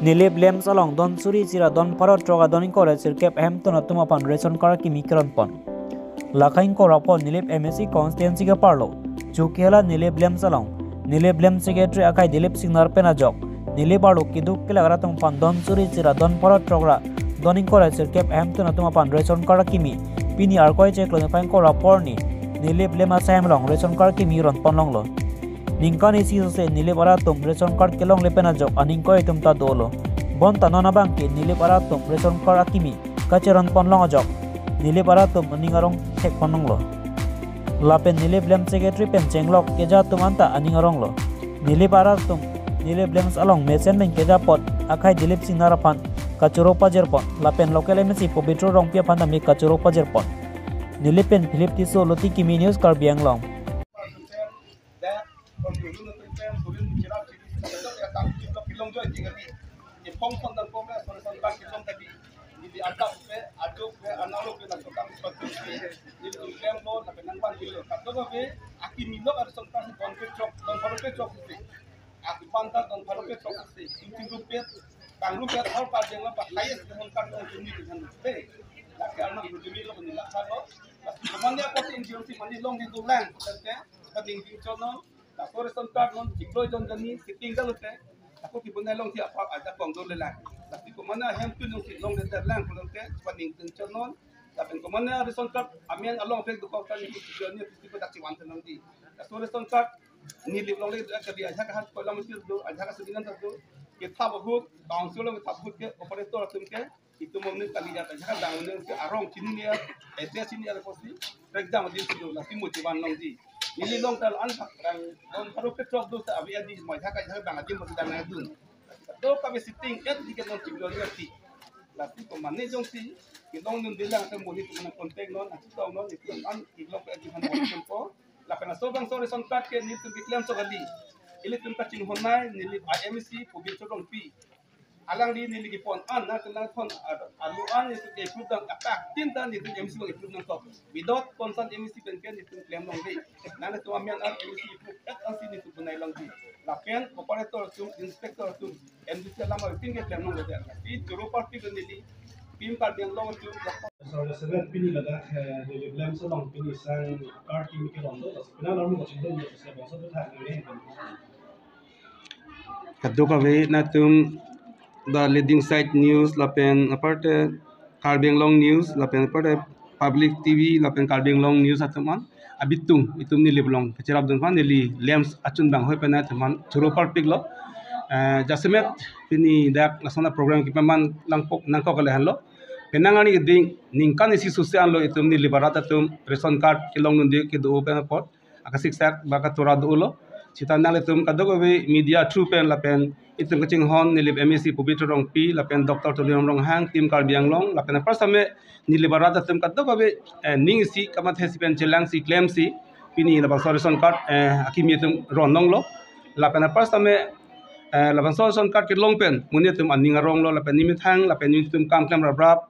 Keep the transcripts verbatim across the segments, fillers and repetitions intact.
Nilip LAMPS along don suri isi ra don pharo throk ra don ingkoi ra sirkep ahemtun atum aphan ration card akimi keron pon. Lakha ingkoi ra pho Nilip M A C constituency ke-arlo Chokihola Nilip LAMPS along Nilip LAMPS secretary akhai Dilip Singnar pen ajok Nilip arlo keduk kelak arat atum aphan don suri isi ra don pharo throk ra don ingkoi ra sirkep ahemtun atum aphan ration card akimi pini Arkoi chiklo niphai ingkoi ra pho arni Nilip LAMPS asai hem along ration card akimi ron pon longlo. Ningkan isi sose Nilip arat atum ration card kelongle pen ajok aning ingkoi atum ta dolo. Bonta non abangke Nilip arat atum ration card akimi kacheron pon long ajok Nilip arat atum aning arong thek pon longlo. Lapen Nilip LAMPS secretary pen chenglok keja atum anta aning aronglo. Nilip arat atum Nilip LAMPS along mesen pen keja apot akhai Dilip Singnar aphan kachoro pajir pon lapen local M A C Pobitro Rongpi aphan tame kachoro pajir pon. Nilip pen Philip Tisso, Loti Kimi News, Karbi Anglong. Aki banta don pharo ke chok se, ingting rupiah, tang rupiah, hor pa jeng lo pa highest ke hon kar dong tuni ke han pe. Laki arnam rujumi lo ni lakha lo. Laki komane apot ingting si mani long di dulang, tante, paning ding chonon, lako ration card non, chiklo jon jani, sitting dalo te, lako kibunai long si apa aja kong dole lang. Laki komane ahem tu nung si long de lang, kulong te, paning ding chonon, lapen komane ration card, amen along pek dukok tani, chiklo ni, chiklo dak chiwan tenang di. Lako ration card, Nilip longle, kali ajak hat kolam sir do, ajak sebinan do. Kethap ahut, council lo kethap ahut ke, operator atum ke, itum omni kali ajak ajak dang ne ke arong chini ne, S S chini ne posi, rek jam di do, lasi mo chiwan long di. Nilip long tal an rang, don pharo ke throk do sa abi adi, mo ajak ajak dang adi mo dang na dun. Do kami sitting, et di ke non chiklo ni ati. Lasi komane jongsi, kelong nun dilang ke mo ni tum contact non, ati tong non, itum an, itum ke adi han mo tempo. Lapen laso bangso ration card ke nelitum keklem so kali. Ilitum kachinghon nai, Nilip M A C Pobitro Rongpi. Alangli neli kepon an, na kenang thon ar-, alu an nelitum ke-approve dam, apak tin ta nelitum M A C bang approve nangkok. Without concern M A C pen ke nelitum klem longle. Nangtum amen an M A C approve, et ansi nelitum bunai longji. Lapen operator atum, inspector atum, M D C alam atum ke klem longle. Si choro party ke neli, Team Karbi Anglong atum, Sorry, seven pini ladak, eh, Nilip LAMPS along pini sang card kimi keron do, penang alam ko chindon do, se bangso tu thak nang. Kadokave nelitum The Leading Side News lapen aparte Karbi Anglong News lapen aparte Public T V lapen Karbi Anglong News atum an abitung itum Nilip along kacherap dun aphan neli LAMPS achun bang hoi pen nelitum aphan choro parpik lo. Eh, jasemet pini dak lason a-program kepaman nangkok nangkok kali han lo. Penang arni keding ningkan isi sose an lo itum Nilip arat atum ration card kelong nun di kedo pen apot akasiksak ba katora dolo. Sita nanglitum kadokave media through pen lapen itum kachinghon Nilip M A C Pobitro Rongpi lapen Doctor Tuliram Ronghang, Team Karbi Anglong lapen apar same Nilip arat atum kadokave, eh, ning isi kamathe si pen chelang si klem si pini labangso ration card, eh, akimi atum ron longlo. Lapen apar same, eh, labangso ration card kelong pen monit atum aning aronglo lapen nemethang lapen nelitum kam klem raprap,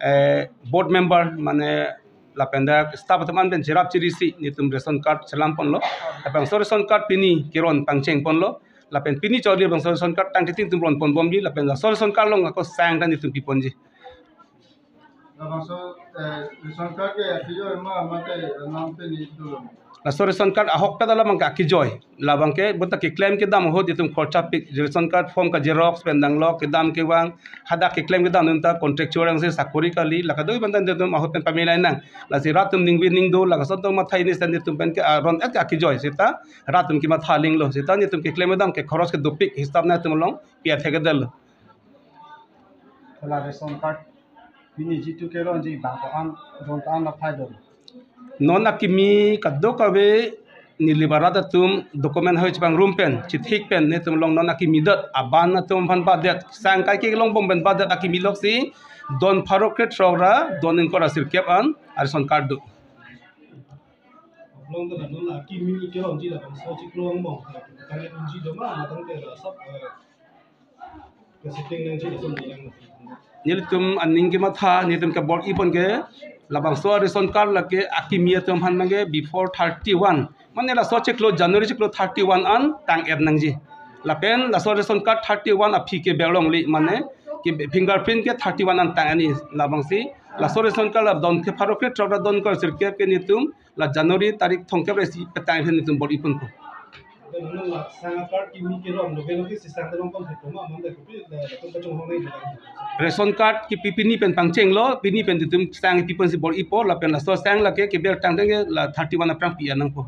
eh, board member mane lapen dak staff atum an pen cherap chiri si nelitum ration card chelam ponlo. Labangso ration card pini keron pangcheng ponlo. Lapen pini chorli labangso ration card tangte ting tum ron pon bomji lapen laso ration card along ako sang ta nelitum pi ponji. Labangso, eh, ration card ke akijoi ma mate nang pini tu. Laso ration card ahokpet alam abangke akijoi. Labangke bonta keklem kedam ahut itum khorcha pik, ration card form ka xerox pen dang lok kedam kevang, hadak keklem kedam atum ta contractual angse sakori kali, la kadokave abang ta itum ahut pen pamilai nang. Lasi rat atum ningve ningdo, la kason tong matha ini stand itum pen ke aron et ke akijoi sita, rat atum kematha linglo sita nelitum keklem kedam ke khoros ke dopik hisap nelitum along pi athe kedel. Hala ration card pini jitu keronji bang ko an don ta an la phai don. Non akimi kadokave Nilip arat atum document hoi chepangrum pen chithik pen nelitum along non akimi det aban atum aphan badet sang kai kelong bom pen badet akimi lok si don pharo kre throk ra don ingkoi ra sirkep an a-ration card do. Long ta non akimi keronji labangso chiklo angbong. Kare unji do ma, matang te la sab, eh, Nelitum aning kematha, nelitum kebor-i pon ke, labangso ration card lake akimi atum aphan abangke before thirty-one. Mane laso chiklo January chiklo thirty-one an tang-et nangji. Lapen laso ration card thirty-one aphi ke berlong li mane ke fingerprint ke thirty-one an tang ani labangsi. Laso ration card la don ke pharo kre throk ra don kre sirkep ke netum la January tarik thomkep ra isi petang he netum bor-i ponpo. Ration card ke pi pini pen pangchenglo, pini pen netum sang pi ponsi bor-ipo, lapen laso sang lake ke bertang tangke la thirty-one aphrang pi-an nangpo.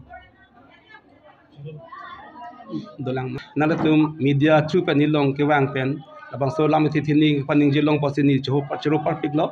Dolang ma. Nangtum media through pen neli long kevang pen labangso lam iti thini paningje long pusi neli chehok chehok parpiklo.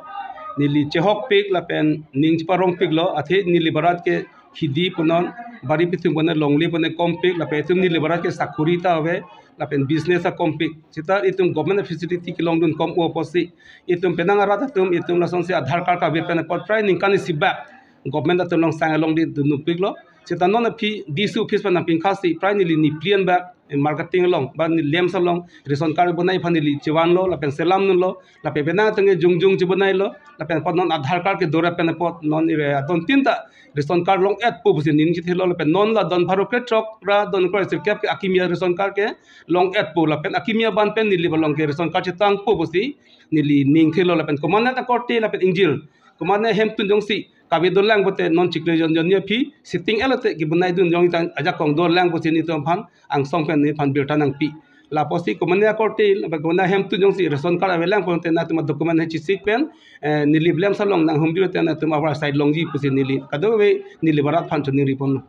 Neli chehokpik lapen ning cheparongpiklo. Athe neli barat ke khidi punon bari pithum pune longle pune kompik lapen itum neli barat ke sakuri ta ave lapen business akompik. Seta itum government facility kelongdun kom-o pusi itum penang arat atum itum lasonsi Aadhaar card kave pen apot prai ningkan isi bak government atum along sang along di dunupiklo. Seta non aphi D C office pen nangpingkhasi prai neli ni plian bak, eh, marketing along ba neli LAMPS along ration card bonai aphan neli chevanlo lapen selamdunlo lapen penang atum ke jongjong chebonailo lapen apot non Aadhaar card kedora pen apot non ire adon tin ta ration card long-etpo pusi ning chethelo lapen non la don pharo kre throk ra don kre sirkep ke akimi a-ration card ke long-etpo lapen akimi aban pen neli along ke ration card chetangpo pusi neli ning thelo lapen komatne ta korte lapen ingjir komatne hemtun jongsi kave dolang pote non chiklo jon jon aphi sitting elote kebonaidun jong ta ajakong dolang pusi netum aphan angsong pen nephan birta nangpi. Lapusi komatne akorte lapen komatne hemtun jongsi ration card avelang pote nangtum adocument he chesik pen, eh, neli LAMPS along nanghumri te nangtum abar side longji pusi neli kadokave neli barat aphan choningri ponlo.